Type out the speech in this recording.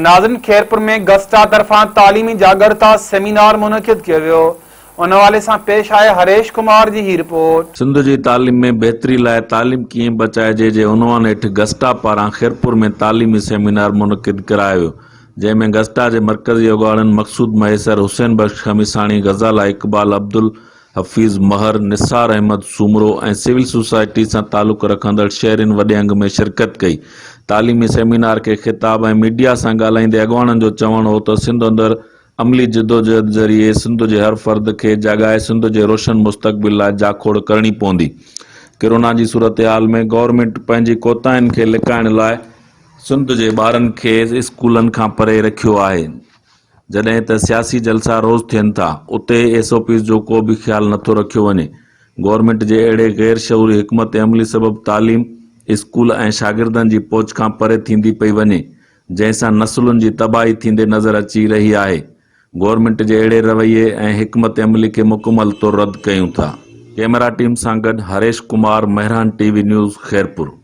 ناظرين خيرپور ۾ گسٽا طرفان تعليمي جاڳرتا سيمينار منعقد ڪيو ويو ان حوالي سان پيش آهي هريش ڪمار جي هي رپورٽ. سنڌ جي تعليم ۾ بهتري لاء تعليم ڪيئن بچائجي جي عنوان هيٺ گسٽا پاران خيرپور ۾ تعليمي سيمينار منعقد ڪرايو ويو جنهن ۾ گسٽا جي مرڪزي اڳواڻن مقصود مهيسر، حسين بخش خميساڻي، غزالا اقبال، عبدال حفيظ مهر، نثار احمد سومرو ۽ سول سوسائٽي سان تعلق رکندڙ شهرين وڏي انگ ۾ شرڪت ڪئي. تعليمي سيمينار کي خطاب ۽ ميڊيا سان ڳالهائيندي اڳواڻن جو چوڻ هو ته سنڌ اندر عملي جدوجهد ذريعي سنڌ جي هر فرد کي جاڳائي سنڌ جي روشن مستقبل لاء جاکوڙ ڪرڻي پوندي. ڪرونا جي صورتحال ۾ گورنمينٽ پنهنجي ڪوتاهين کي لڪائڻ لاء سنڌ جي ٻارن کي اسڪولن کان پري رکيو آهي. جڏهن ته سياسي جلسا روز ٿين ٿا، اتي ايس او پيز جو ڪو به خيال نٿو رکيو وڃي. گورنمينٽ جي اهڙي غير شعوري حڪمت عملي سبب تعليم، اسڪول ۽ شاگردن جي پهچ کان پري ٿيندي پئي وڃي، جنهن سان نسلن جي تباهي ٿيندي نظر اچي رهي آهي. گورنمينٽ جي اهڙي رويي ۽ حڪمت عملي کي مڪمل طور رد ڪيون ٿا. ڪئميرا ٽيم سان گڏ Harish Kumar, Mehran T V news, Khairpur.